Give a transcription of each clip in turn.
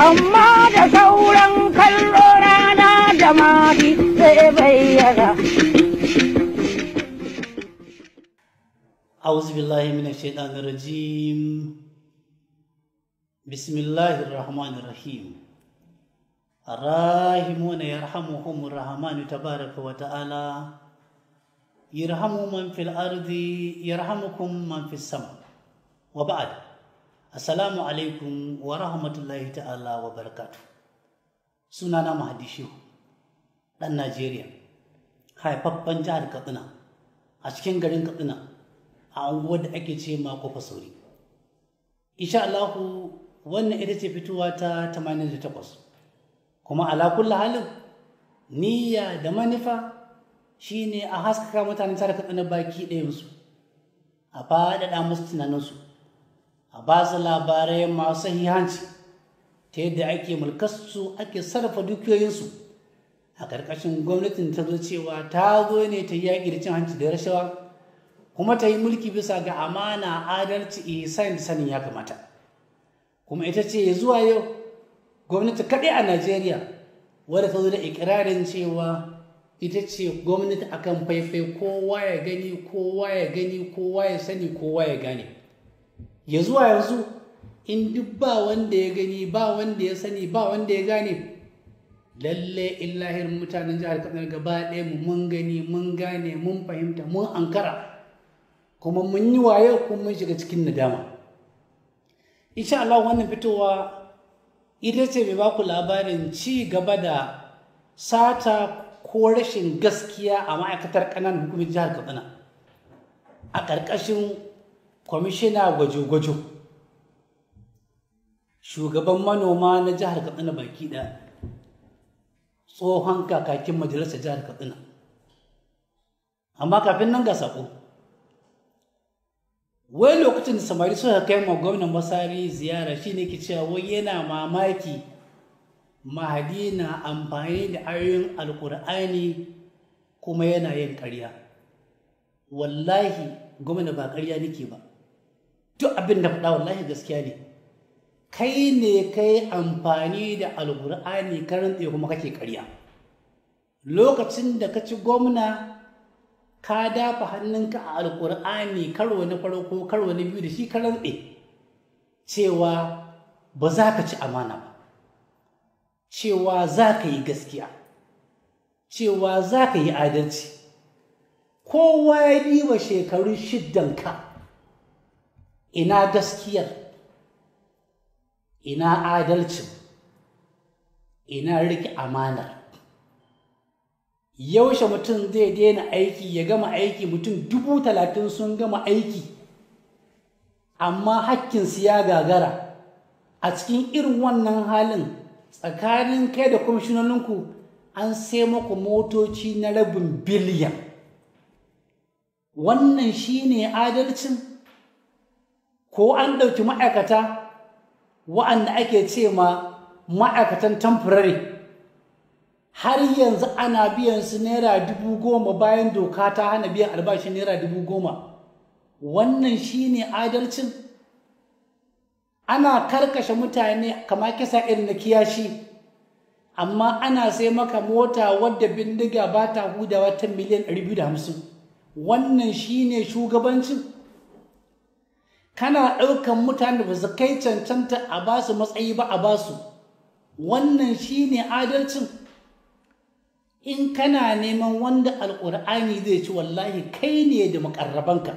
Amma da sauran kallo rana da mari zai bayyana. أعوذ بالله من الشيطان الرجيم. بسم الله الرحمن الرحيم. الراحمون يرحمهم الرحمن تبارك وتعالى، يرحم من في الأرض يرحمكم من في السماء. وبعد، السلام عليكم ورحمة الله تعالى وبركاته. Sunana Mahadi Shehu, ɗan Najeriya, haifaffen jihar Katsina, a cikin garin Katsina, a unguwar da ake ce ma Kofa Sauri. Insha Allahu wannan ita ce fitowa ta 88. Kuma ala kulli halin, niyya da manufa shine a haskaka mutanen jihar Katsina baki ɗayansu, a faɗaɗa musu tunaninsu, a ba su labarai masu sahihanci ta yadda ake mulkarsu, ake sarrafa dukiyoyinsu a ƙarƙashin gwamnatin ta zo cewa ta zo ne ta yaƙi da cin hanci da rashawa, kuma ta yi mulki bisa ga amana, adalci, ihsan da sanin ya kamata. Kuma ita ce zuwa yau gwamnati kaɗai a Najeriya wadda ta zo da ikirarin cewa ita ce gwamnati akan faifai, kowa ya gani, kowa ya gani, kowa ya sani, kowa ya gane. Ya zuwa yanzu in duk ba wanda ya gani, ba wanda ya sani, ba wanda ya gane, lalle illahir mutanen jihar Katsina gaba ɗaya mu mun gani, mun gane, mun fahimta, mun ankara, kuma mun yi waye, kuma mun shiga cikin nadama. Insha Allah wannan fitowa ita ce mai baku labarin ci gaba da sata ko rashin gaskiya a ma'aikatar ƙananan hukumar jihar Katsina a ƙarƙashin kwamishina gwajo-gwajo, shugaban manoma na jihar Katsina baki ɗaya, tsohon kakakin majalisar jihar Katsina. Amma kafin nan ga saƙo. Wai lokacin da samari suka kai ma gwamnan Masari ziyara, shine ke cewa wai yana mamaki Mahadi na amfani da ayoyin Alƙur'ani kuma yana yin ƙarya. Wallahi gwamna ba ƙarya nake ba, duk abin da faɗa wallahi gaskiya ne. Kai ne kai amfani da Alƙur'ani ka rantse kuma kake ƙarya. Lokacin da ka ci gwamna, ka dafa hannunka a Alƙur'ani karo na farko, karo na biyu, da shi ka rantse cewa ba za ka ci amana ba, cewa za ka yi gaskiya, cewa za ka yi adalci. Kowa ya diba shekarun shiddanka, ina gaskiyar, ina adalcin, ina riƙe amanar? Yaushe mutum zai daina aiki, ya gama aiki? Mutum 30,000 sun gama aiki amma hakkinsu ya gagara. A cikin irin wannan halin, tsakanin kai da kwamishinoninku an sai maku motoci na rabin biliyan. Wannan shine adalcin? Ko an ɗauki ma'aikata wa'anda ake ce ma ma'aikatan temporary, har yanzu ana biyan su naira 10,000 bayan doka ta hana biyan albashin naira 10,000. Wannan shine adalcin? Ana karkashe mutane kama kisa irin na kiyashi, amma ana sai maka mota wadda bindiga ba ta hudawa ta miliyan 250. Wannan shine shugabancin? Kana ɗaukan mutane da ba su kai cancanta a ba su matsayi ba a ba su. Wannan shine adalcin? In kana neman wanda Alƙur'ani zai ci, wallahi kai ne da makarrabanka.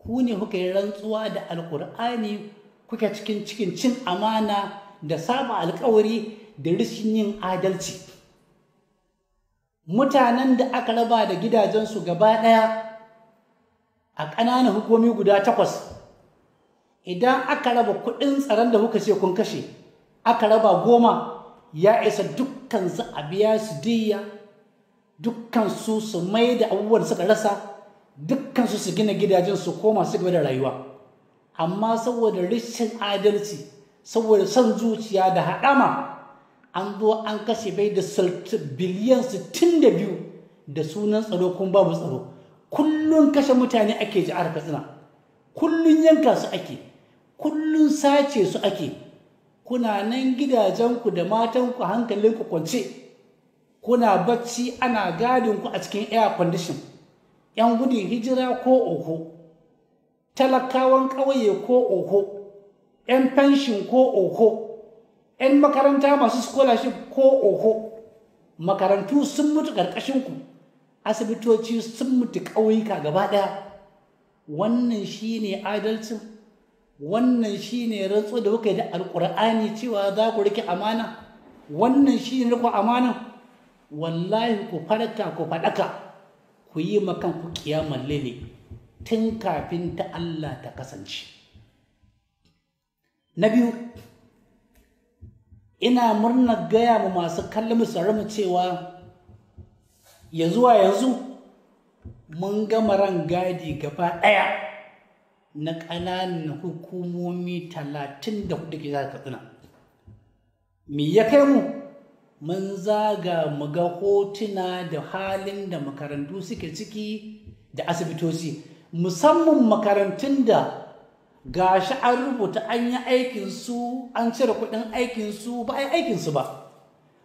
Ku ne kuka yi rantsuwa da Alƙur'ani, kuke cikin cin amana da saba alkawari da rashin yin adalci. Mutanen da aka raba da gidajensu gaba ɗaya a ƙananan hukumomi guda takwas, idan aka raba kuɗin tsaron da kuka ce kun kashe, aka raba 10, ya isa dukkan su a biya su diyya, dukkan su su mai da abubuwan suka rasa, dukkan su su gina gidajen su koma su gaba da rayuwa. Amma saboda rashin adalci, saboda son zuciya da haɗama, an zo an kashe bai da biliyan 62 da sunan tsaro, kuma babu tsaro. Kullum kashe mutane ake jihar Katsina, kullum yanka su ake, kullum sace su ake. Kuna nan gidajenku da matanku, hankalinku kwance, kuna bacci, ana gadinku a cikin air condition. 'Yan gudun hijira ko oho, talakawan ƙauye ko oho, 'yan fenshin ko oho, 'yan makaranta masu scholarship ko oho. Makarantu sun mutu ƙarƙashinku, asibitoci sun mutu, ƙauyuka gaba ɗaya. Wannan shine adalcin? Wannan shine rantsuwa da kuka yi da Alƙur'ani cewa za ku rike amana? Wannan shine riko amana? Wallahi ku farka, ku faɗaka, ku yi makan ku kiyamar lele tun kafin ta Allah ta kasance. Na biyu, ina murnar gaya mu masu kallon mu cewa ya zuwa yanzu mun gama rangadi gaba ɗaya na ƙananan hukumomi 34 ke jihar Katsina. Me ya kai mu? Mun zaga mu ga hotuna da halin da makarantu suke ciki da asibitoci, musamman makarantun da gashi an rubuta an yi aikinsu, an cire kuɗin aikinsu, ba a yi aikinsu ba,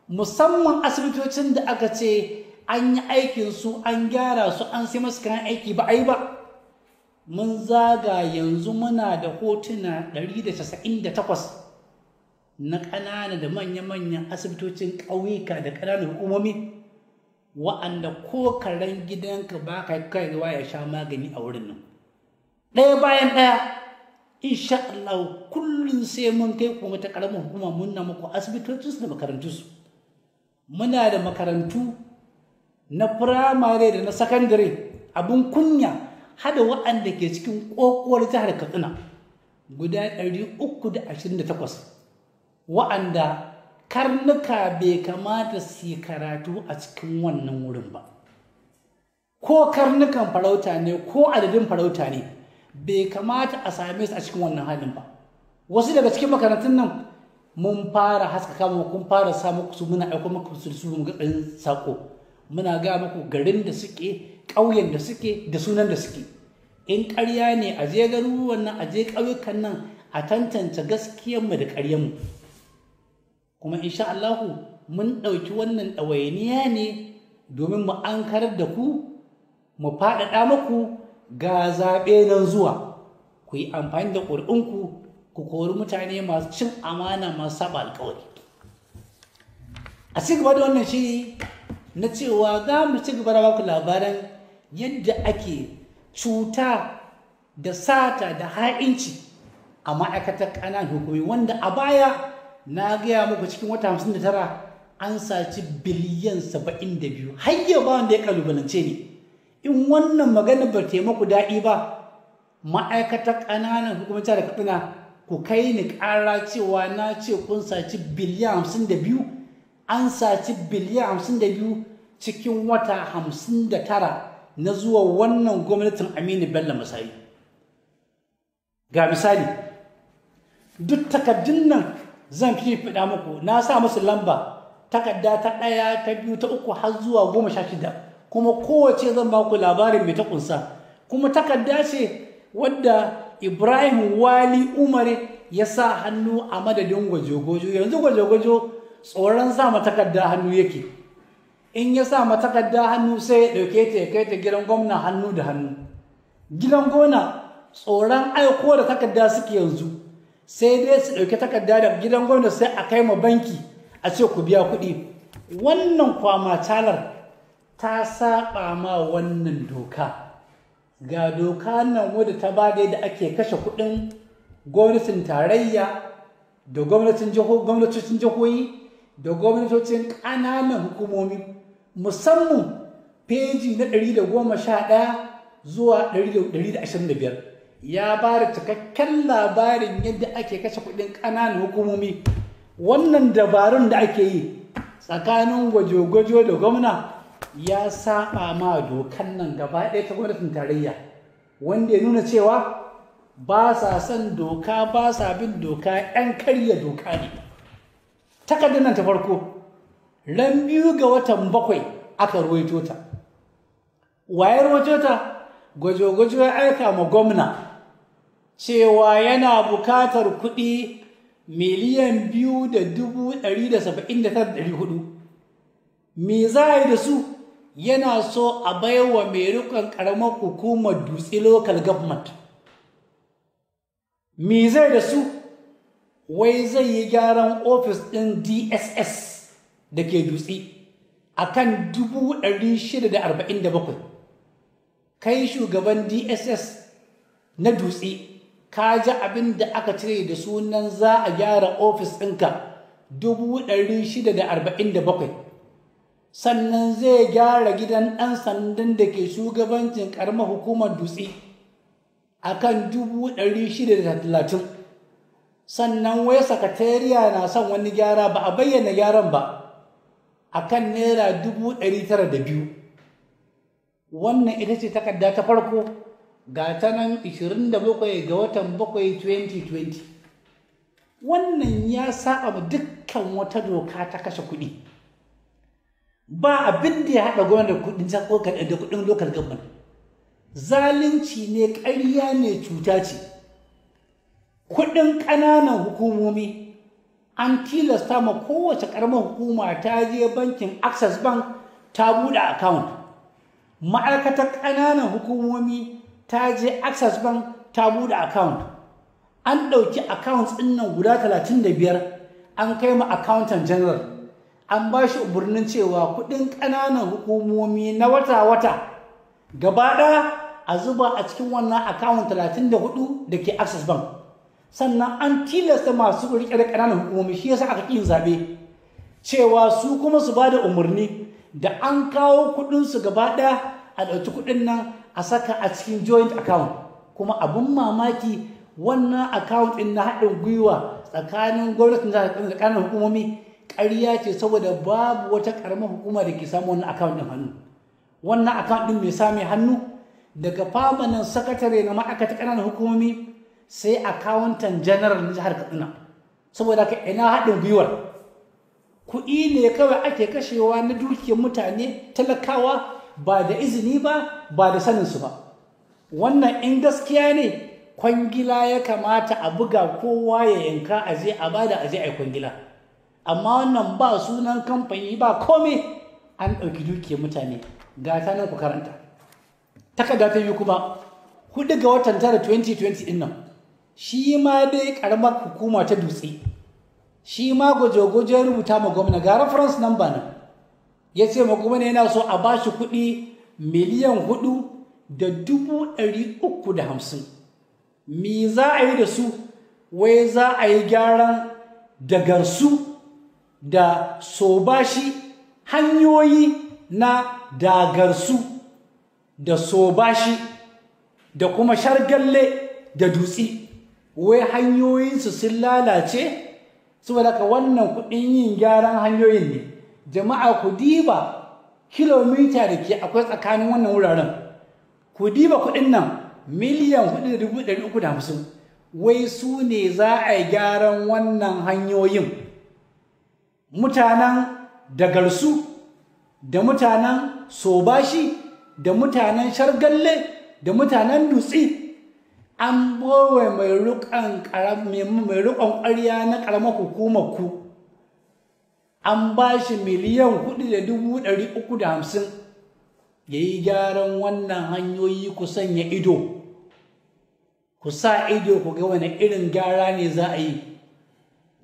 musamman asibitocin da aka ce an yi aikinsu, an gyara su, an sai masu kayan aiki, ba a yi ba. Mun zaga, yanzu muna da hotuna 198 na ƙanana da manya-manyan asibitocin ƙauyuka da ƙananan hukumomi wa'anda ko karen gidanka ba ka kaiwa ya sha magani a wurin nan. Ɗaya bayan ɗaya, insha Allah, kullum sai mun kai kuma ta ƙaramin hukuma mun na muku asibitocinsu da makarantunsu. Muna da makarantu na firamare da na sakandare, abin kunya, hada waɗanda ke cikin ƙoƙuwar jihar Katsina, guda 328 wa'anda karnuka bai kamata su yi karatu a cikin wannan wurin ba. Ko karnukan farauta ne, ko adadin farauta ne, bai kamata a same su a cikin wannan halin ba. Wasu daga cikin makarantun nan mun fara haskaka mu, kun fara samu su, muna aiko muku su, mu ga sako, muna ga muku garin da suke, ƙauyen da suke, da sunan da suke. In ƙarya ne, a je garuruwan nan, a je ƙauyukan nan, a tantance gaskiyarmu da ƙaryarmu. Kuma insha Allahu mun ɗauki wannan ɗawainiya ne domin mu ankarar da ku, mu faɗaɗa muku, ga zaɓe nan zuwa, ku yi amfani da ƙuri'unku ku kori mutane masu cin amana, masu saba alƙawari. A ci gaba da wannan shiri na cewa za mu ci gaba da baku labaran yadda ake cuta da sata da ha'inci a ma'aikatar ƙananan hukumi, wanda a baya na gaya muku cikin wata 59 an saci biliyan 72. Har yau ba wanda ya kalubalance ni. In wannan magana ba taimako daɗi ba, ma'aikatar ƙananan hukumar jihar Katsina, ku kai ni ƙara cewa na ce kun saci biliyan 52. An saci biliyan 52 cikin wata 59 na zuwa wannan gwamnatin Aminu Bello Masari. Ga misali, duk takardun nan zan fi fiɗa muku, na sa musu lamba, takarda ta ɗaya, ta biyu, ta uku, har zuwa 16, kuma kowace zan ba ku labarin mai ta kunsa. Kuma takarda ce wadda Ibrahim Wali Umar ya sa hannu a madadin Gwajo-gwajo. Yanzu Gwajo-gwajo tsoron sa takarda hannu yake. In ya sa takarda hannu, sai ya ɗauke ta ya kai ta gidan gwamna hannu da hannu. Gidan gwamna tsoron aiko da takarda suke yanzu, sai dai su ɗauki takarda da gidan gwamna, sai a kai ma banki a ce ku biya kuɗi. Wannan kwamatalar ta saba ma wannan doka. Ga doka nan wadda ta ba da ake kashe kuɗin gwamnatin tarayya da gwamnatocin jihohi da gwamnatocin ƙananan hukumomi, musamman feji na 111 zuwa 125, ya ba da cikakken labarin yadda ake kashe kuɗin ƙananan hukumomi. Wannan dabarun da ake yi tsakanin gwajo-gwajo da gwamna ya saba ma dokan nan gaba ɗaya ta gwamnatin tarayya, wanda ya nuna cewa ba sa son doka, ba sa bin doka, 'yan karya doka ne. Takardar nan ta farko, ran 2 ga watan 7 aka ruwaito ta. Wayar ruwaito ta? Gwajo-gwajo ya aika ma gwamna cewa yana bukatar kuɗi 2,179,400. Me za a yi da su? Yana so a baiwa mai rikon ƙaramar hukumar Dutse Local Government. Me zai da su? Wai zai yi gyaran ofis ɗin DSS da ke Dutse a kan 647,000. Kai shugaban DSS na Dutse, ka ji abin da aka cire da sunan za a gyara ofis ɗinka, 647,000. Sannan zai gyara gidan ɗan sandan da ke shugabancin ƙaramar hukumar Dutse a kan 630,000. Sannan wai sakatariya na son wani gyara, ba a bayyana gyaran ba, a kan naira 902,000. Wannan ita ce takarda ta farko, ga ta nan 27 ga watan 7 2020. Wannan ya saba dukkan wata doka ta kashe kuɗi. Ba abin da ya haɗa gwamnati da kuɗin local government. Zalunci ne, ƙarya ne, cuta ce. Kuɗin ƙananan hukumomi an tilasta ma kowace ƙaramar hukuma ta je bankin Access Bank ta buɗe account. Ma'aikatar ƙananan hukumomi ta je Access Bank ta buɗe account. An ɗauki accounts ɗin nan guda 35 an kai ma accountant general. An ba shi umarnin cewa kuɗin ƙananan hukumomi na wata-wata gaba ɗaya a zuba a cikin wannan account 34 da ke Access Bank. Sannan an tilasta masu riƙe da ƙananan hukumomi, shi yasa aka ƙi yin zaɓe, cewa su kuma su ba da umarni da an kawo kuɗinsu gaba ɗaya a ɗauki kuɗin nan a saka a cikin joint account. Kuma abin mamaki, wannan account ɗin na haɗin gwiwa tsakanin gwamnatin jihar da ƙananan hukumomi ƙarya ce, saboda babu wata ƙaramar hukuma da ke samun wannan account ɗin hannu. Wannan account ɗin mai same hannu daga permanent sakatare na ma'aikatar ƙananan hukumomi sai accountant general na jihar Katsina. Saboda haka ina haɗin gwiwar? Kuɗi ne kawai ake kashewa na dukiyar mutane talakawa ba da izini ba, ba da saninsu ba. Wannan in gaskiya ne, kwangila ya kamata a buga, kowa ya yanka, a je a bada, a je a yi kwangila. Amma wannan ba sunan kamfani ba komai, an ɗauki dukiyar mutane. Ga ta nan ku karanta. Takarda ta biyu kuma, 4 ga watan 9 2020 ɗin nan, shi ma dai ƙaramar hukuma ta Dutse, shi ma gwaje-gwaje ya rubuta ma gwamna, ga reference number nan. Ya ce ma gwamna yana so a ba shi kuɗi 4,350,000. Me za a yi da su? Wai za a yi gyaran Dagarsu da Sobashi, hanyoyi na Dagarsu da Sobashi da kuma Shargalle da Dutse. Wai hanyoyinsu sun lalace, saboda haka wannan kuɗin yin gyaran hanyoyin ne. Jama'a, ku diba kilomita da ke akwai tsakanin wannan wuraren. Ku diba kuɗin nan, 4,350,000, wai su ne za a yi gyaran wannan hanyoyin. Mutanen Dagarsu da mutanen Sobashi da mutanen Shargalle da mutanen Dutse, an bowe mai riƙon ƙwarya na ƙaramar hukumar ku, an ba shi 4,350,000 ya yi gyaran wannan hanyoyi. Ku sanya ido, ku sa ido ku ga wani irin gyara ne za a yi.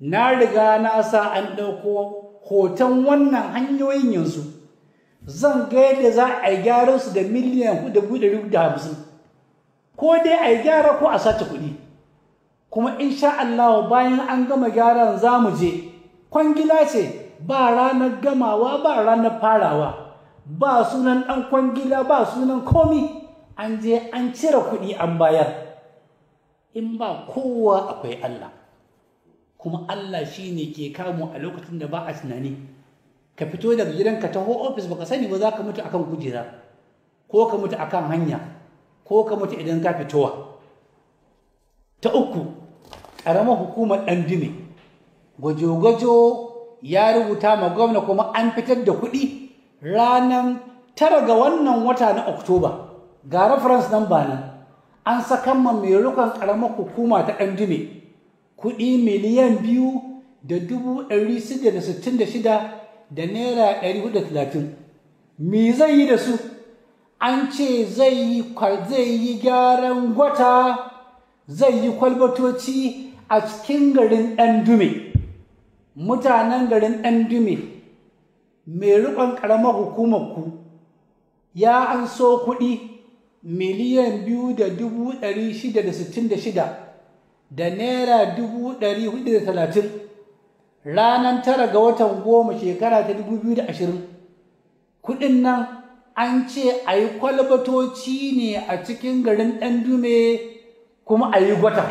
Na riga na sa an ɗauko hoton wannan hanyoyin, yanzu zan ga yadda za a yi gyaran su da 4,350,000. Ko dai a yi gyara ko a sace kuɗi. Kuma insha Allah bayan an gama gyaran za mu je. Kwangila ce, ba ranar gamawa, ba ranar farawa, ba sunan ɗan kwangila, ba sunan komi, an je an cire kuɗi an bayar. In ba kowa akwai Allah, kuma Allah shi ne ke kamo a lokacin da ba a tunani. Ka fito daga gidanka taho ofis, baka sani ba za ka mutu akan kujera, ko ka mutu akan hanya, ko ka mutu idan ka fitowa. Ta uku, ƙaramar hukumar Ɗandume, Gwajo-gwajo ya rubuta ma gwamna, kuma an fitar da kuɗi ranar 9 ga wannan wata na Oktoba, ga reference number nan. An sakan ma mai rikon ƙaramar hukuma ta Ɗandume Kuɗi 2,666,430 naira. Me zai yi da su? An ce zai yi gyaran gwata, zai yi kwalbatoci a cikin garin Ɗandume. Mutanen garin Ɗandume, mai riƙon ƙaramar hukumar ku ya an so kuɗi 2,666,430 naira ranar 9 ga watan 10 shekara ta 2020. Kuɗin nan an ce a yi kwalbatoci ne a cikin garin Ɗandume, kuma a yi gwata.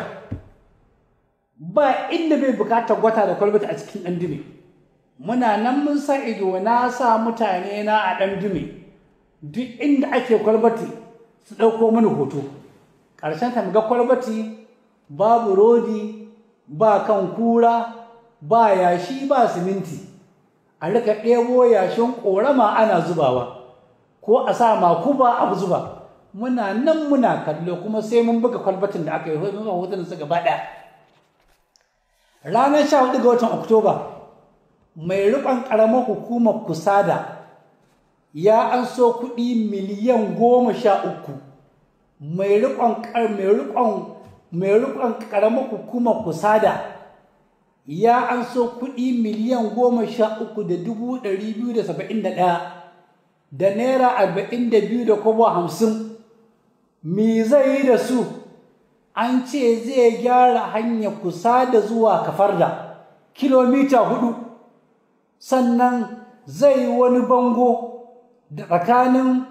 Ba inda bai bukatar gwata da kwalbata a cikin Ɗandume. Muna nan mun sa ido, na sa mutane na a Ɗandume, duk inda ake kwalbati su ɗauko mani hoto. Ƙarshen ta ga kwalbati babu rodi, ba kan kura, ba yashi, ba siminti, a rika ɗebo yashin ƙorama ana zubawa, ko a sa makuba a zuba. Muna nan muna kallo, kuma sai mun buga kwalbatin da aka yi hotunan su gaba ɗaya. Ranar 14 ga watan Oktoba, mai riƙon ƙaramar hukumar Kusada ya an so kuɗi miliyan 13. Mai riƙon ƙaramar hukumar Kusada ya an so kuɗi 13,271,042.50 naira. Me zai yi da su? An ce zai gyara hanyar Kusada zuwa Kafarda, kilomita 4. Sannan zai yi wani bango da tsakanin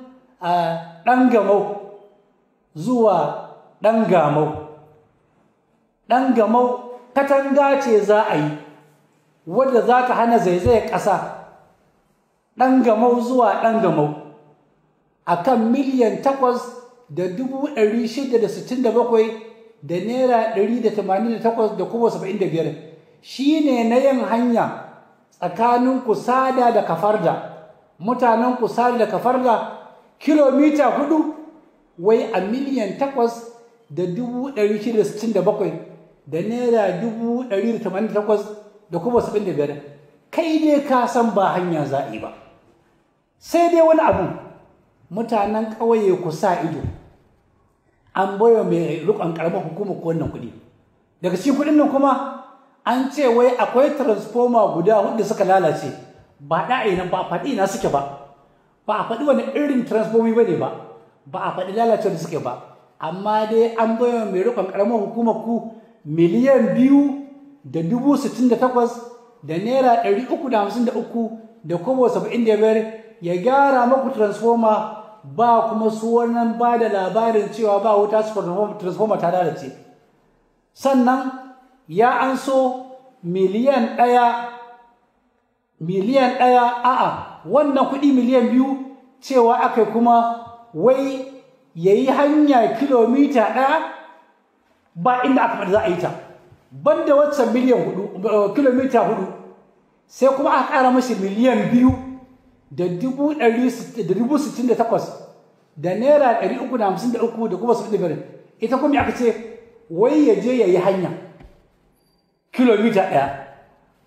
Ɗangamau zuwa Ɗangamau. Ɗangamau katanga ce za a yi wadda za ta hana zaizayar ƙasa, Ɗangamau zuwa Ɗangamau, a kan 8,667,188.75 naira. Shi ne na yin hanya tsakanin Kusada da Kafarda. Mutanen Kusada da Kafarda, kilomita 4, wai a 8,667,188.75 naira. Kai dai ka san ba hanya za a yi ba, sai dai wani abu. Mutanen ƙauye, ku sa ido. An baiwa mai rikon ƙaramar hukumar ko wannan kuɗi. Daga cikin kuɗin nan kuma an ce wai akwai transformer guda hudu suka lalace. Ba ɗa'ai nan ba a faɗi ina suke ba, ba a faɗi wani irin transformer ba ne ba, ba a faɗi lalacewar da suke ba, amma dai an baiwa mai rikon ƙaramar hukumar ku 2,068,353.75 naira ya gyara maku transformer. Ba kuma su wannan ba da labarin cewa ba wuta, su transformer ta lalace. Sannan ya an so miliyan 1, miliyan 1, a'a, wannan kuɗi miliyan 2 cewa aka kuma wai ya yi hanya kilomita 1, ba inda aka faɗi za a yi ta. Banda waccan miliyan 4, kilomita 4, sai kuma aka ƙara mashi 2,068,353.75 naira. Ita kuma aka ce wai ya je ya yi hanya kilomita 1.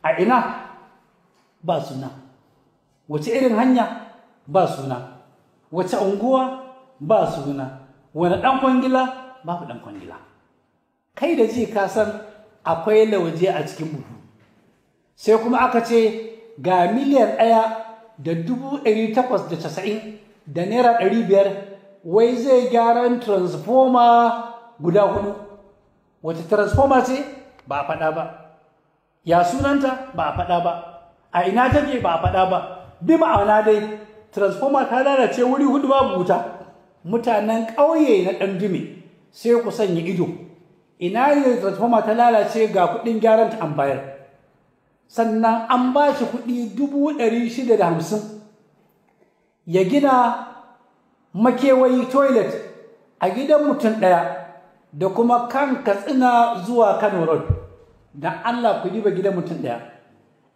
A ina? Ba suna. Wace irin hanya? Ba suna. Wace unguwa? Ba suna. Wani ɗan kwangila? Babu ɗan kwangila. Kai da ji ka san akwai lauje a cikin buhu. Sai kuma aka ce ga 1,890,500 naira, wai zai gyaran transformer guda hudu. Wace transformer ce? Ba a faɗa ba. Ya sunanta? Ba a faɗa ba. A ina take? Ba a faɗa ba. Bi ma'ana dai transformer ta lalace wuri hudu, babu wuta. Mutanen ƙauye na Ɗandume, sai ku sanya ido ina ne transformer ta lalace, ga kuɗin gyaran ta an bayar. Sannan an ba shi kuɗi 650,000 ya gina makewayi, toilet, a gidan mutum ɗaya da kuma kan Katsina zuwa Kano Road. Da Allah ku diba gidan mutum ɗaya,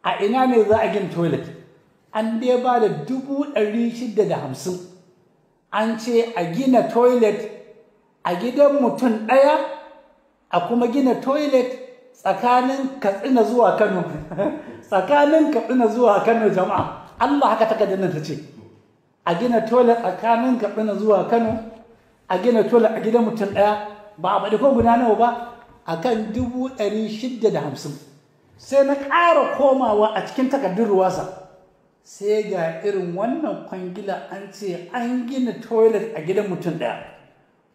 a ina ne za a gina toilet? An dai ba da 650,000, an ce a gina toilet a gidan mutum ɗaya, a kuma gina toilet. tsakanin Katsina zuwa Kano. Tsakanin Katsina zuwa Kano, jama'a. Allah, haka takardar nan ta ce. A gina toilet tsakanin Katsina zuwa Kano, a gina toilet a gidan mutum ɗaya, ba a faɗi ko guda nawa ba, a kan 650,000. Sai na ƙara komawa a cikin takardun RUWASA, sai ga irin wannan kwangila, an ce an gina toilet a gidan mutum ɗaya,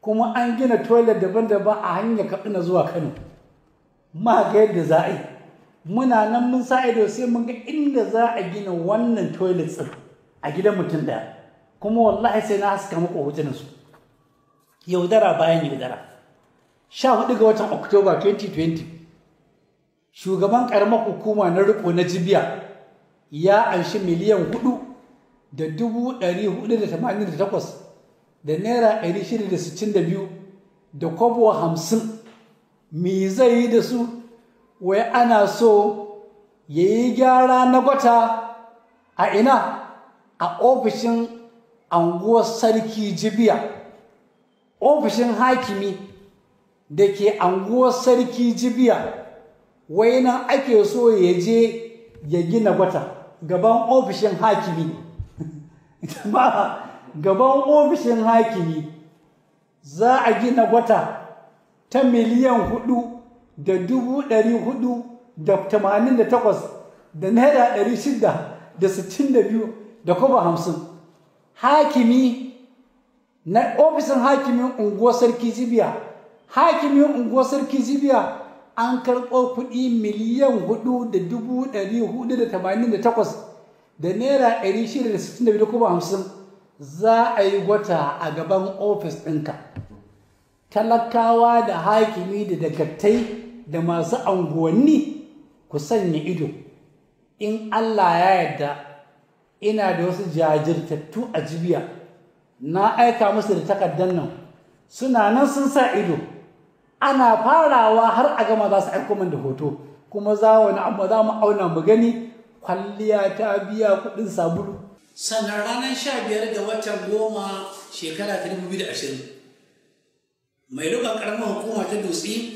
kuma an gina toilet daban-daban a hanyar Katsina zuwa Kano. Ma ga yadda za a yi, muna nan mun sa ido sai mun ga inda za a gina wannan toilet ɗin a gidan mutum ɗaya, kuma wallahi sai na haska muku hotunan su. Yaudara bayan yaudara. 14 ga watan Oktoba 2020, shugaban karamar hukuma na riko na Jibiya ya anshi 4,488,662 da naira 662 da kwabo 50. Me zai yi da su? Wai ana so ya yi gyara na gwata a ina? A ofishin anguwar sarki Jibiya, ofishin hakimi da ke anguwar sarki Jibiya. Wai nan ake so ya je ya gina gwata gaban ofishin hakimi. Gaban ofishin hakimi za a gina gwata ta 4,488,662 da kwabo 50. Hakimi na ofishin hakimin unguwar sarki Jibiya, hakimin unguwar sarki Jibiya, an karɓo kuɗi 4,488,662 da naira 662 da kwabo 50, za a yi gwata a gaban ofis ɗinka. Talakawa da hakimi da dagatai da masu anguwanni, ku sanya ido. In Allah ya yarda, ina da wasu jajirtattu a Jibiya, na aika musu da takardar nan, suna nan sun sa ido. Ana farawa har a gama za su aiko min da hoto, kuma za wani abu za mu auna mu gani kwalliya ta biya kuɗin sabulu. Sannan ranar 15 ga watan 10, shekara ta 2020, mai rikon karamar hukuma ta Dutse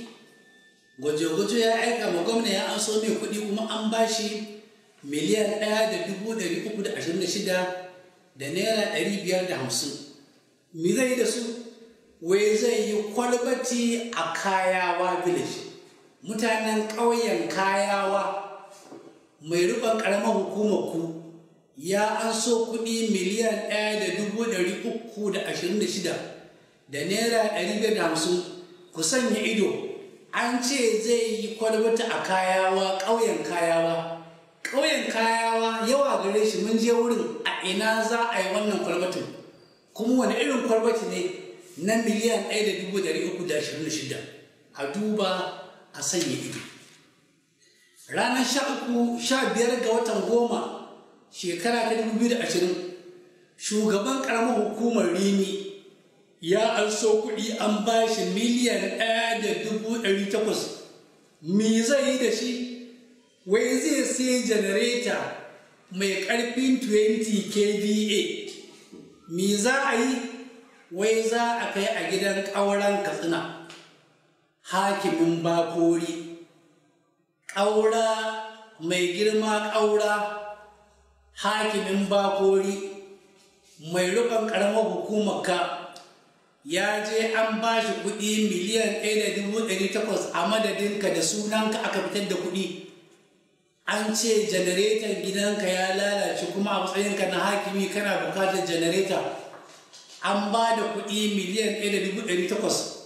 gwaje-gwaje ya aika ma gwamna ya an so mai kuɗi, kuma an bashi 1,326,550,000. Me zai yi da su? Wai zai yi kwalbati a Kayawa village, mutanen ƙauyen Kayawa. Mai rikon ƙaramar hukumar ku ya an so kuɗi 1,326,550,000. Ku sanya ido, an ce zai yi kwalbati a Kayawa, ƙauyen Kayawa. Ƙauyen Kayawa yawa gare shi, mun je wurin. A ina za a yi wannan kwalbatin, kuma wani irin kwalbati ne na 1,326,000? A duba, a sanya ido. Ranar 13, 15 ga watan 10, shekara ta 2020, shugaban karamar hukumar Rimi ya anso kuɗi, an ba shi 1,800,000. Me zai yi da shi? Wai zai sai janareta mai ƙarfin 20 kVA. Me za a yi? Wai za a kai a gidan ƙauren Katsina, hakimin Bakori. Ƙaura, mai girma ƙaura, hakimin Bakori, mai rikon ƙaramar hukumar ka, ya je an ba shi kuɗi 1,800,000 a madadinka, da sunanka aka fitar da kuɗi. An ce janareton gidanka ya lalace, kuma a matsayinka na hakimi kana bukatar janareta. An ba da kuɗi 1,800,000,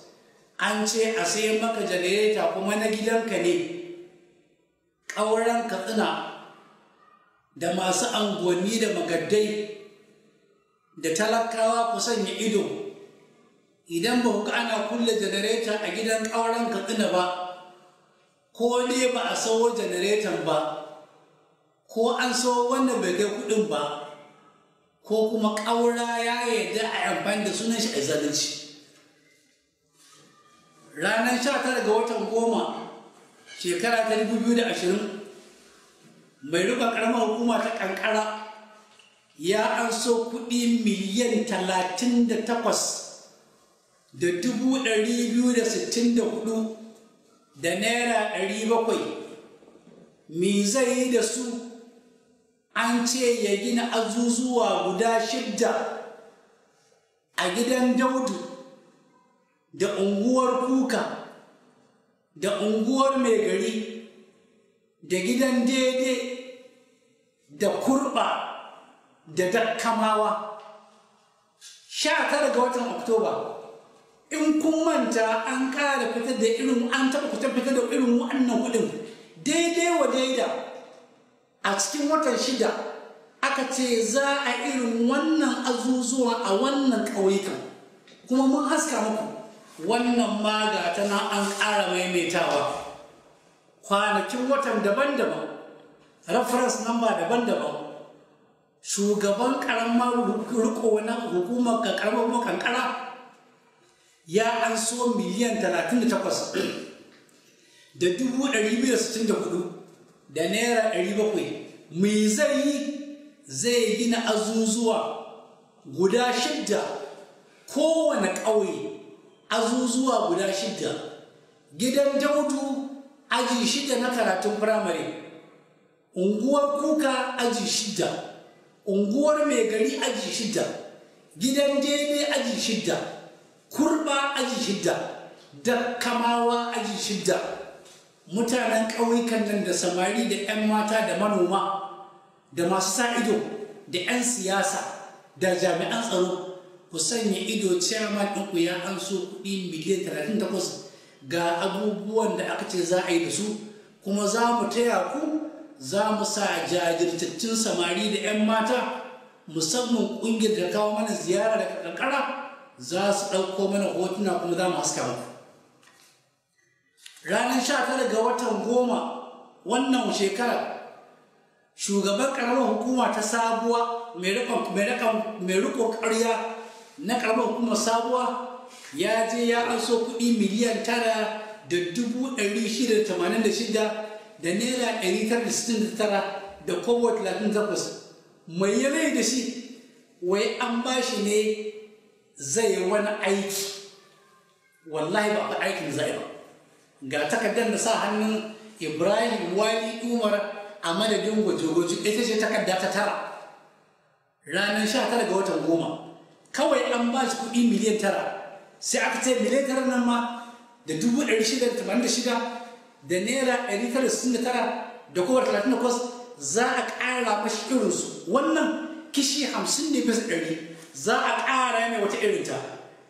an ce a sai maka janareta, kuma na gidanka ne. Ƙauren Katsina da masu anguwanni da magaddai da talakawa, ku sanya ido. Idan ba ku ga ana kulle janareta a gidan ƙauren Katsina ba, ko ne ba a sawo janareton ba, ko an sawo wanda bai kai kuɗin ba, ko kuma ƙaura ya yarda a amfani da sunan shi a zalunci. Ranar 19 ga watan 10, shekara ta 2020, mai riƙon ƙaramar hukuma ta Kankara ya an so kuɗi 38,264,000. da naira 700. Me zai yi da su? An ce ya gina azuzuwa guda 6 a gidan Daudu da unguwar Kuka da unguwar Mai Gari da gidan Daidai da Kurba da Dakkamawa. 19 ga watan Oktoba, in kun manta, an ƙara fitar da irin, an taɓa fitar da irin wannan kuɗin daidai wa daida a cikin watan 6. Aka ce za a irin wannan azuzuwa a wannan ƙauyukan, kuma mun haska muku. Wannan ma ga ta nan an ƙara maimaitawa, kwanakin watan daban-daban, reference number daban-daban. Shugaban ƙaramar riko na hukumar ƙaramar Kankara ya an so 38,264,700. Me zai yi? Zai gina azuzuwa guda 6, kowane ƙauye azuzuwa guda 6. Gidan Daudu aji 6 na karatun firamare, unguwar Kuka aji 6, unguwar Mai Gari aji 6, gidan Daidai aji 6, Kurba aji 6, Dakkamawa aji 6. Mutanen ƙauyukan nan da samari da 'yan mata da manoma da masu sa ido da 'yan siyasa da jami'an tsaro, ku sanya ido. Chairman ɗinku ya an so kuɗi miliyan 38, ga abubuwan da aka ce za a yi da su. Kuma za mu taya ku, za mu sa jajirtattun samari da 'yan mata, musamman ƙungiyar da kawo mana ziyara daga Kankara, za su ɗauko mana hotuna kuma za mu haska muku. Ranar 19 ga watan 10 wannan shekarar, shugaban ƙaramar hukuma ta Sabuwa, mai riko ƙarya na ƙaramar hukumar Sabuwa, ya je ya anso kuɗi 9,686,969 da kobo 38. Mai ya da shi? Wai an ba shi ne zai wani aiki. Wallahi ba a aikin zai ba. Ga takardar da sa hannun Ibrahim Wali Umar a madadin gwaje-gwaje, ita ce takarda ta 9, ranar 19 ga watan 10. Kawai an ba shi kuɗi miliyan 9, sai aka ce miliyan 9 nan ma da 686,969 da kobo 38 za a ƙara mashi irinsu. Wannan kishi 50 ne bisa ɗari, za a ƙara mai wata irinta.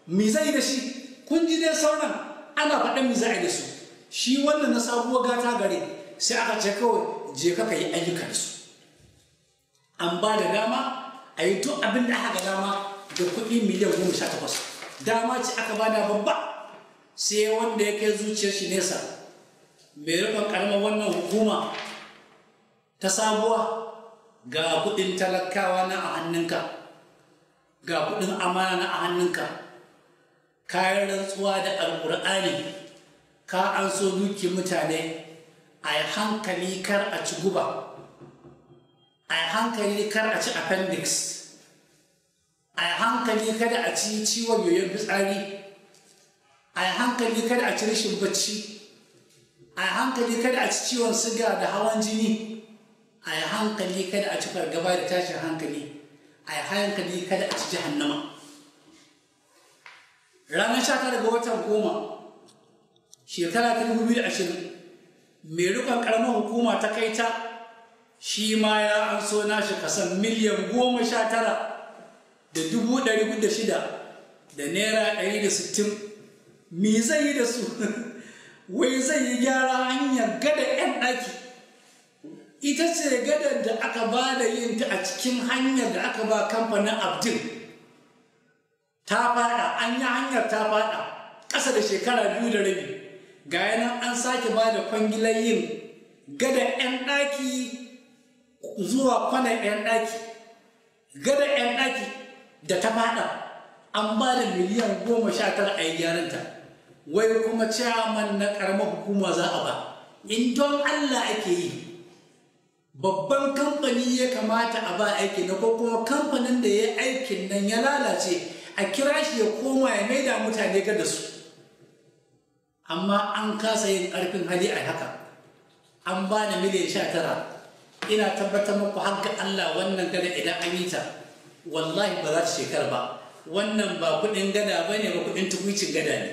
Me zai da shi? Kun ji dai sauran ana faɗan me za a yi da su. Shi wannan na Sabuwar gata gare, sai aka ce kawai je ka yi ayyuka da su. An ba da dama a yi duk abin da aka ga dama da kuɗi miliyan 18. Dama ce aka bada babba, sai wanda ya kai zuciyar shi nesa. Mai rikon karamar wannan hukuma ta Sabuwa, ga kuɗin talakawa na a hannunka, ga kuɗin amana na a hannunka, kayan rantsuwa da Alƙur'ani ka an so dukiyar mutane. A yi hankali kar a ci guba, a yi hankali kar a ci appendix, a yi hankali kada a ci ciwon yoyon fitsari, a yi hankali kada a ci rashin bacci, a yi hankali kada a ci ciwon siga da hawan jini, a yi hankali kada a ci fargaba da tashin hankali, a yi hankali kada a ci jahannama. Ranar 19 ga watan 10 shekara ta 2020, mai rikon karamar hukuma ta Kaita shi ma ya an so nashi kasan 19,406,160. Me zai yi da su? Wai zai yi gyara hanyar gada 'yan ɗaki. Ita ce gadar da aka ba da yin ta a cikin hanyar da aka ba kamfanin Abdul. Ta fada, an yi hanyar ta fada ƙasa da shekara 2.5. Ga yanan an sake ba da kwangilar yin gada 'yan ɗaki zuwa kwanan 'yan ɗaki. Gada 'yan ɗaki da ta fada, an ba da miliyan 19 a yi gyaranta. Wai kuma chairman na ƙaramar hukuma za a ba. In don Allah ake yi, babban kamfani ya kamata a ba aiki na, ko kuma kamfanin da ya aikin nan ya lalace, a kira shi ya koma ya maida mutane ga da su. Amma an kasa yin ƙarfin hali a haka. An ba da miliyan 19. Ina tabbatar muku, har ga Allah, wannan gada idan an yi ta, wallahi ba za ta shekara ba. Wannan ba kuɗin gada ba ne ba, kuɗin tukwicin gada ne.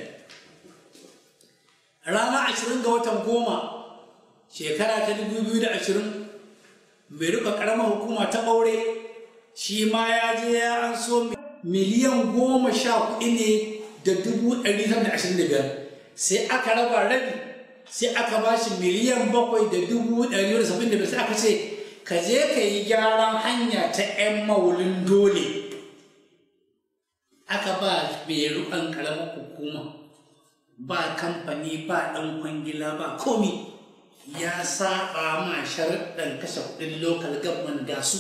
Rana 20 ga watan 10, shekara ta 2020, mai rufe ƙaramar hukuma ta ɓaure shi ma ya je ya an so 14,925,000. Sai aka raba rabi, sai aka ba shi 7,175,000. Sai aka ce ka je ka yi gyaran hanya ta 'yan maulin dole. Aka ba mai rukan karamar hukuma, ba kamfani, ba ɗan kwangila, ba komi. Ya saba ma sharuɗan kashe kuɗin local government. Ga su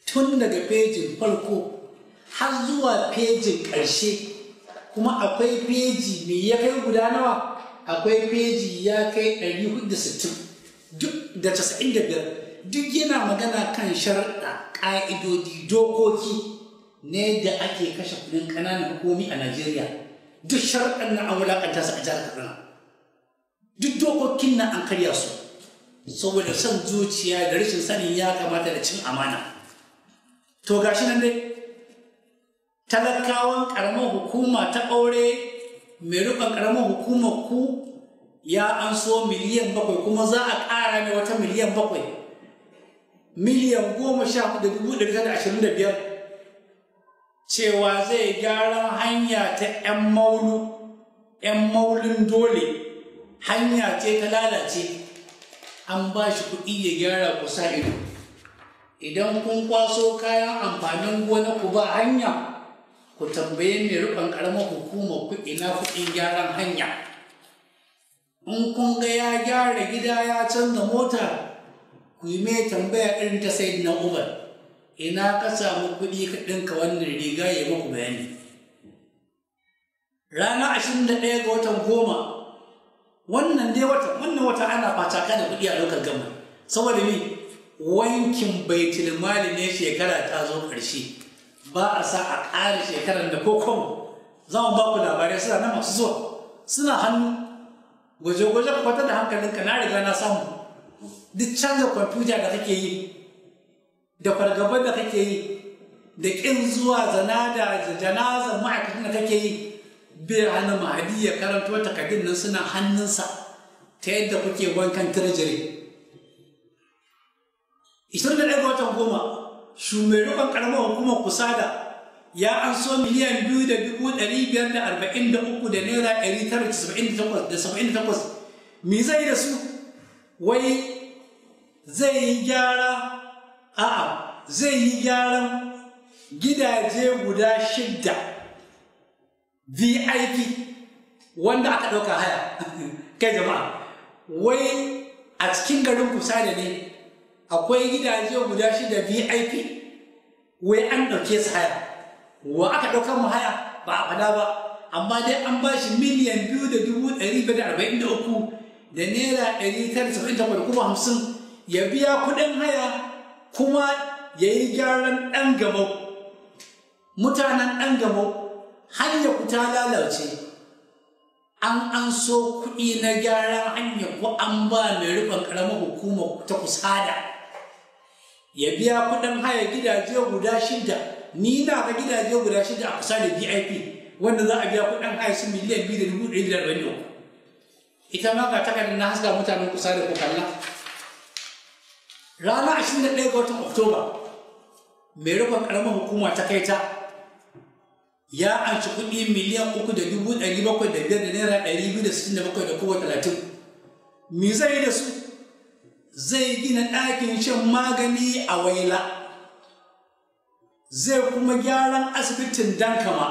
tun daga fejin farko har zuwa fejin ƙarshe. Kuma akwai feji mai ya kai guda nawa? Akwai feji ya kai 460 duk da 95, duk yana magana kan sharuɗa, ƙa'idodi, dokoki ne da ake kashe kuɗin ƙananan hukumomi a Najeriya. Duk sharuɗan nan an wulaƙanta su a jihar Katsina. Duk dokokin nan an karya su saboda son zuciya da rashin sanin ya kamata da cin amana. To, gashi nan dai, talakawan ƙaramar hukuma ta ɓaure, mai riƙon ƙaramar hukumar ku ya an so miliyan 7, kuma za a ƙara mai wata miliyan 7, 14,925,000, cewa zai gyaran hanya ta 'yan maulu, 'yan maulin dole. Hanya ce ta lalace, an ba shi kuɗi ya gyara. Ku sa ido, idan kun kwaso kayan amfanin gona ku ba hanya, ku tambaye mai riƙon ƙaramar hukumar ku ina kuɗin gyaran hanya. In kun ga ya gyara gida, ya canza mota, ku yi mai tambaya irin ta na Umar, ina ka samu kuɗi ka ɗinka wannan riga? Ya muku bayani. Ranar 21 ga watan 10, wannan dai wata, wannan wata, ana facaka da kuɗi a local government. Saboda mi? Wankin baitul mali ne. Shekara ta zo ƙarshe, ba a sa a ƙara shekarar da kokon. Za mu ba ku labarai, suna na masu zuwa, suna hannu. Gwaje-gwaje, ka kwatar da hankalinka, na riga na samu. Duk canza kwamfuta da kake yi, da fargabar da kake yi, da ƙin zuwa zana da janazar ma'aikatan da kake yi, bai hana Mahadi ya karanto takardun nan, suna hannunsa, ta yadda kuke wankan tirjiri. 21 ga watan 10, shugaban karamar hukumar Kusada ya an so 2,543,978.78. Me zai da su? Wai zai yi gyara, a'a, zai yi gyaran gidaje guda shidda VIP wanda aka ɗauka haya. Kai jama'a, wai a cikin garin Kusada ne akwai gidaje guda shida VIP, wai an ɗauke su haya. Wa aka ɗaukar mu haya ba a faɗa ba, amma dai an ba shi 2,543,978.50 ya biya kuɗin haya, kuma ya yi gyaran ɗan gamau. Mutanen ɗan gamau, hanya ku ta lalace, an so kuɗi na gyaran hanya ko an ba mai riƙon ƙaramar hukumar ta Kusada ya biya kuɗin haya gidaje guda shida. Ni na ga gidaje guda shida a kusa da VIP wanda za a biya kuɗin haya su 2,143,000. Ita ma ga takardar na haska, mutanen kusa da ku kalla. Ranar 21 ga watan Oktoba, mai riƙon ƙaramar hukuma ta Kaita ya anshi kuɗi 3,705,267.30. Me zai yi da su? Zai gina ɗakin shan magani a Waila, zai kuma gyaran asibitin Dankama.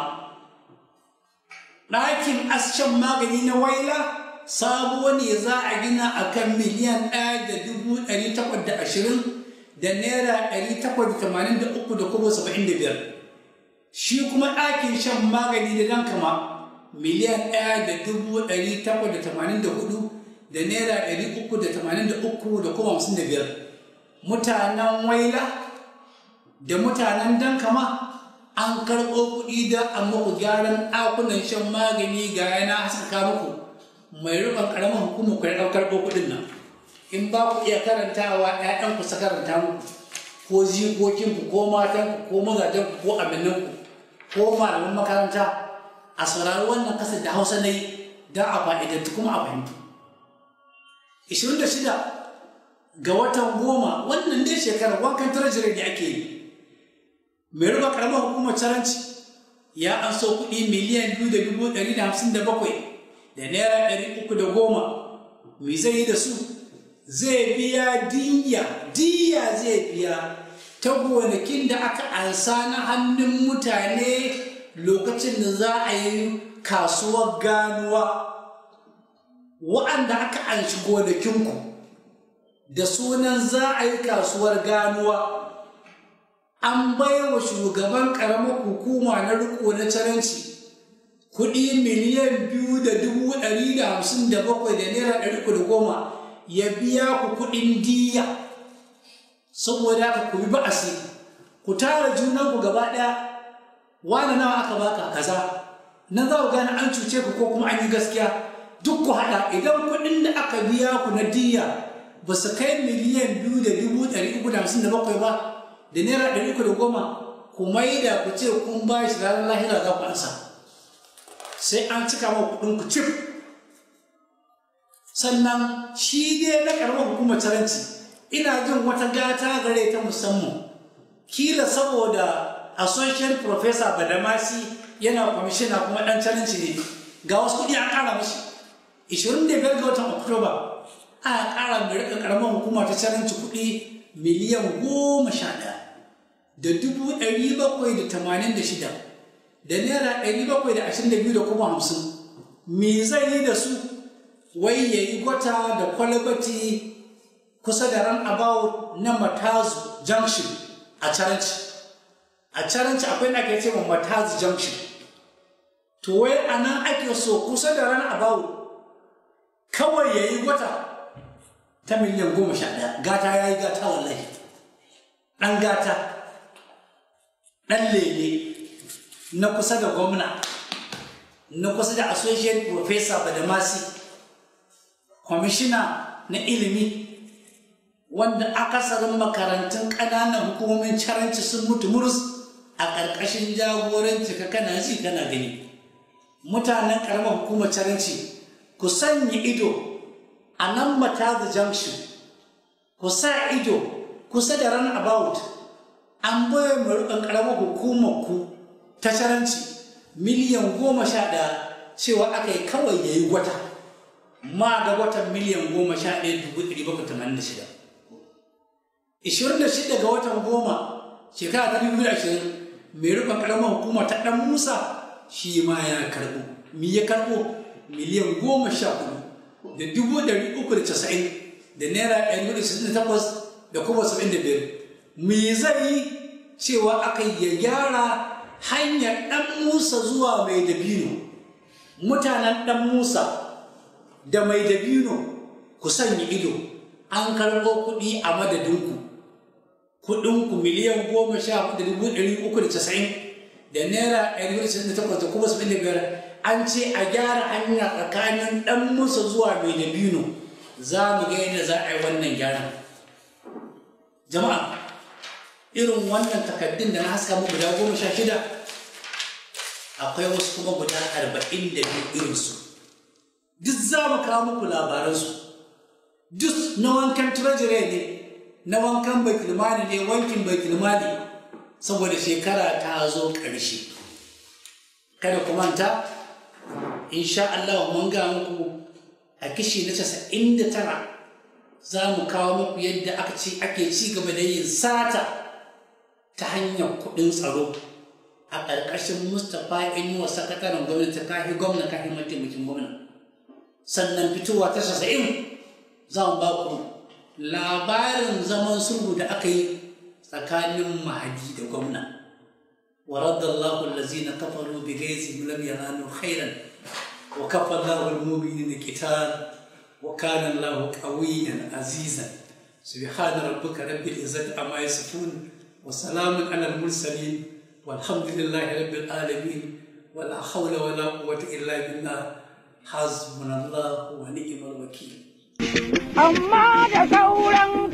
Ɗakin shan magani na Waila sabo ne za a gina a kan 1,820,883.75. Shi kuma ɗakin shan magani da Dankama, 1,884,383.55. Mutanen Waila da mutanen Dankama, An karɓo kuɗi da an muku gyaran ɗakunan shan magani, ga yana haskaka muku. Mai riƙon ƙaramin hukumar ku ya karɓo kuɗin nan. In ba ku iya karantawa, 'ya'yanku su karanta muku, ko jikokinku, ko matanku, ko mazajenku, ko aminanku, ko malaman makaranta, a saurari wannan kasar da Hausa na yi don a fa'idantu kuma a fahimtu. 26 ga watan 10 wannan dai shekarar, wankan treasury ne ake yi. Mai riƙon ƙaramar hukumar Caranci ya an so kuɗi 2,157,310. Me zai yi da su? Zai biya diya. Diya zai biya ta gonakin da aka ansa na hannun mutane lokacin da za a yi kasuwar ganuwa. Wa'anda aka anshi gonakinku da sunan za a yi kasuwar ganuwa, an baiwa shugaban ƙaramar hukuma na riko na Caranci kuɗi 2,157,310 ya biya ku kuɗin diya. Saboda haka ku bi ba'asi, ku tara junanku gaba ɗaya. Wani, nawa aka baka? Kaza. Nan za ku gane an cuce ku ko kuma an yi gaskiya. Duk ku haɗa, idan kuɗin da aka biya ku na diya ba su kai 2,357 ba da naira 310, ku maida, ku ce kun ba shi. Ranar lahira za ku ansa, sai an cika ma kuɗin ku cif. Sannan shi dai na ƙaramar hukumar Caranci, ina jin wata gata gare ta musamman, kila saboda Associate Professor Badamasi yana kwamishina kuma ɗan Caranci ne. Ga wasu kuɗi an ƙara mashi. 25 ga watan Oktoba aka ƙara mai riƙa ƙaramar hukuma ta Caranci kuɗi 17,786,722.50. Me zai yi da su? Wai ya yi gwata da kwalbati kusa da roundabout na Matazu Junction a Caranci. A Caranci akwai da ake ce ma Matazu Junction. To, wai a nan ake so, kusa da roundabout, kawai ya yi gwata ta miliyan 11. Gata ya yi gata wallahi. Ɗan gata, ɗan lele, na kusa da gwamna, na kusa da Associate Professor Badamasi, kwamishina na ilimi, wanda akasarin makarantun ƙananan hukumomin Caranci sun mutu murus a ƙarƙashin jagoranci ka. Kana ji kana gani. Mutanen ƙaramar hukumar Caranci, ku sanya ido a nan Matazu Junction, ku sa ido kusa da roundabout. An bai mu riƙon ƙaramar hukumar ku ta Caranci miliyan 11, cewa aka yi kawai ya yi gwata. Ma ga watan 11,786,000. 26 ga watan 10, shekara ta 2020, mai rikon karamar hukuma ta Dan Musa shi ma ya karɓo. Mi ya karɓo? 14,390,468.75. Me zai yi? Cewa aka ya gyara hanyar Dan Musa zuwa Mai Dabino. Mutanen Dan Musa da Mai Dabino, ku sanya ido. An karɓo kuɗi a madadinku, kuɗinku 14,390,468.75. An ce a gyara hanya tsakanin Dan Musa zuwa Mai Dabino. Za mu ga yadda za a yi wannan gyaran. Jama'a, irin wannan takaddun da na haska mu guda 16, akwai wasu kuma guda 42 irinsu. Duk za mu kawo muku labaransu. Duk na wankan treasury ne, na wankan baitulmali ne, wankin baitulmali, saboda shekara ta zo ƙarshe. Kada ku manta, insha Allah mun ga muku a kishi na 99 za mu kawo muku yadda aka ci ake ci gaba da yin sata ta hanyar kuɗin tsaro a ƙarƙashin Mustapha Inuwa, sakataren gwamnati, kahi gwamna, kahi mataimakin gwamna. Sannan fitowa ta 90 za mu ba ku labarin zaman sulhu da aka yi tsakanin Mahadi da gwamna. ورد الله الذين كفروا بغيظهم لم ينالوا خيرا وكفى الله المؤمنين القتال وكان الله قويا عزيزا. سبحان ربك رب العزة عما يصفون وسلام على المرسلين. Walhamdulillahi rabbil alamin. Wala hawla wala quwwata illa billah. Hasbunallahu wa ni'mal wakil. Amma da sauran.